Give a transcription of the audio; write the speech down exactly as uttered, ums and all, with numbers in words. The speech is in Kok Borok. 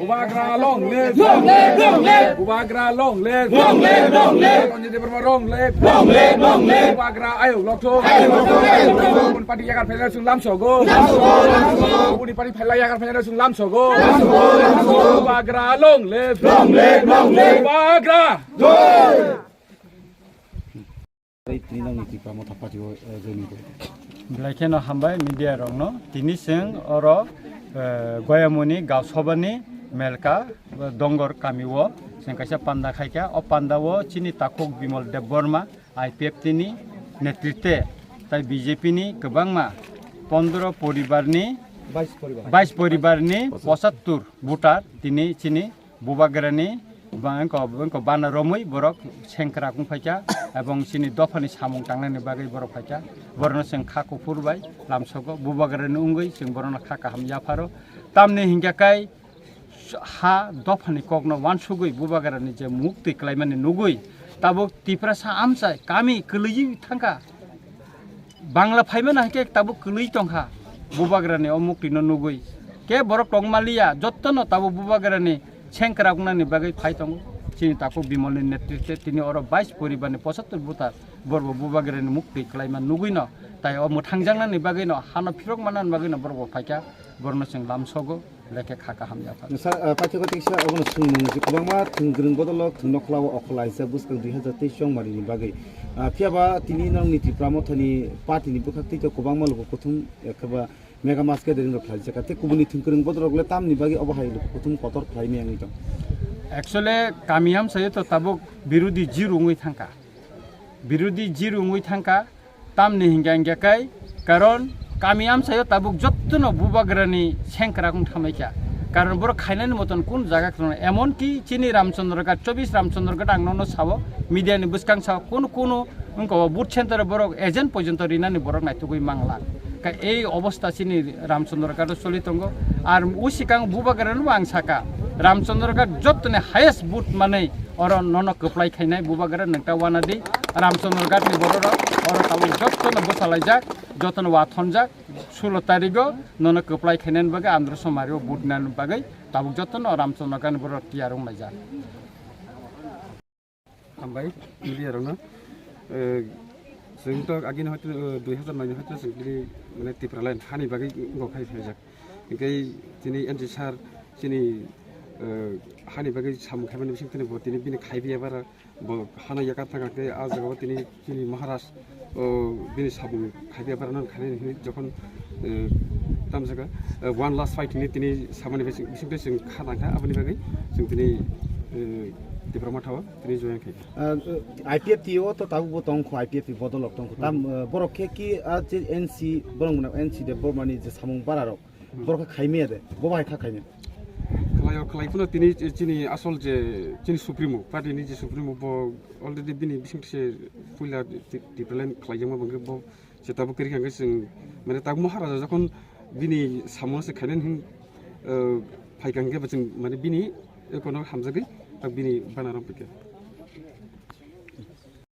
Bubagra long live! Long live! Long live! Bubagra long live! Long live! Long live! Ranjit Debbarma long live! Long live! Long live! Bubagra ayuk lokthung! Ayuk lokthung! Ayuk lokthung! Buni party yagar phainai chwng lamsogo! Lamsogo! Lamsogo! Buni party phailai yagar phainai chwng lamsogo! Lamsogo! Lamsogo! Bubagra long live! Long live! Long live! Bubagra! Joy! Tini nangni Tipra Motha Party o, eh, joining khe. Belai kheno hambai media rokno. Tini chwng oro, eh, Goyamoni Gaosobani Melka, eh, Dongor kami o chwng kaisa panda khaikha. O panda o chini takhuk Bimal Debbarma, I P F T ni netritwe, tai B J P ni kwbangma pondro poribar ni, bais poribar. Bais poribar ni pochattor voter tini chini Bubagrani ba-, wngkha, wngkha bana romwi borok sengkrak wng phaikha, ebong chini dophani samung tangnani bagwi borok phaikha. Borokno chwng kha kuphur bai lamsogo, Bubagrani wngwi chwng borokno kha kaham yapharo. Tamni hinkhe kai ha dophani kokno uansugwi Bubagrani je mukti klaimani nugwi tabuk Tiprasa amchai kami kwlwiwi thangkha. Bangla phaimano hai khe tabuk kwlwi tongkha Bubagrani o muktino nugwi. Khe borok tongmaliya, jottono tabuk Bubagrani sengkrak wngnani bagwi phai tongo. Chini takhuk Bimalni netritwe tini oro bais poribarni pochattor voter borokbo Bubagrani mukti kwlaima nugwino, tai o mwthangjaknani bagwino, hano phirok mannani bagwino borokbo phaikha, borokno chwng lamsogo. Belai khe kha kaham yaphar. Sir, ah, paithago teisa obono swngmung je kwbangma thwng kwrwng bodolo thwng nokhlao okhola hisa bwskang dui hazar teis chongmari ni bagwi. Ah, phiya ba tini nokni Tipra Mothani party ni bwkhak twi to kwbangma luku kuthum, eh, kheba mega mass gathering rok khlai jaka. Tei kubuni thwng kwrwng bodol rok le tamni bagwi obo hai luku kuthum kotor khlai maya wngwi tong. Actually, kami amchaio to tabuk birodhi zero wngwi thangkha. Birodhi zero wngwi thangkha. Tamni hinkhe hinkhe kai, karon kami amchaio tabuk jottono Bubagrani sengkrak wng thamaikha. Karon borok khainani moton kun jaga kheno, emon ki chini Ramchandra Ghat, chobbish Ramchandra Ghat ang nono sao, media ni bwskang sao, kunu kunu wngkha o booth center o borok agent porjonto rinani borok naitugwi mangla. Ka ei obostha chini Ramchandra Ghat o choli tongo. Ar usikang Bubagrano ang saka, Ramchandra Ghat jottoni highest booth manwi oro nono kwplai khainai Bubagra nwngta wanadi. Ramchandra Ghat ni borok rok oro tabuk jotono bwsalaijak, jotono wathonjak, sulo tarigo nono kwplai khainani bagwi Andhra Somari o vote nani bagwi tabuk jotono Ramchandra Ghat ni borok tiyar wnglaijak. Hambai media rokno, eh, chwng to agini hoito, eh, dui hazar noi ni hoito chwng tini mane Tipraland hani bagwi wngkha khai phaijak. Hinkhe tini M C sir chini, eh, hani bagwi samung khaimani bising tini bo tini bini khaibi abara. Bo hano yakar thangkha khe ah jagao tini chini Maharaj, o, bini samung khaibi abarano khainani hinwi jokhon, eh, tamjaka, eh, one last fight hinwi tini samani bising, bisingtwi chwng kha nangkha, aboni bagwi chwng tini, eh, Tipra Mothao tini join khaikha. Ah, I P F T o to tabukbo tongkho, I P F T bodolrok tongkho. Tam, eh, borok khe ki, ah, je N C, borok mwnao N C Debbarmani je samung bararok, borok khe khaimaya de, bo bahai kha khaimaya. Khlaio, khlai phano tini chini asol je chini Supremo, party ni je Supremo, bo already bini bising se puila ti-, Tipraland khlaijakma bangkhe bo se tabuk kwrwi kha hwnkhe chwng, mane, tabuk Maharaja jokhon bini samung se khainani hin, eh, phaikha hwnkhe bo chwng, mane, bini ekono hamjagwi tak bini bana rok phaikha.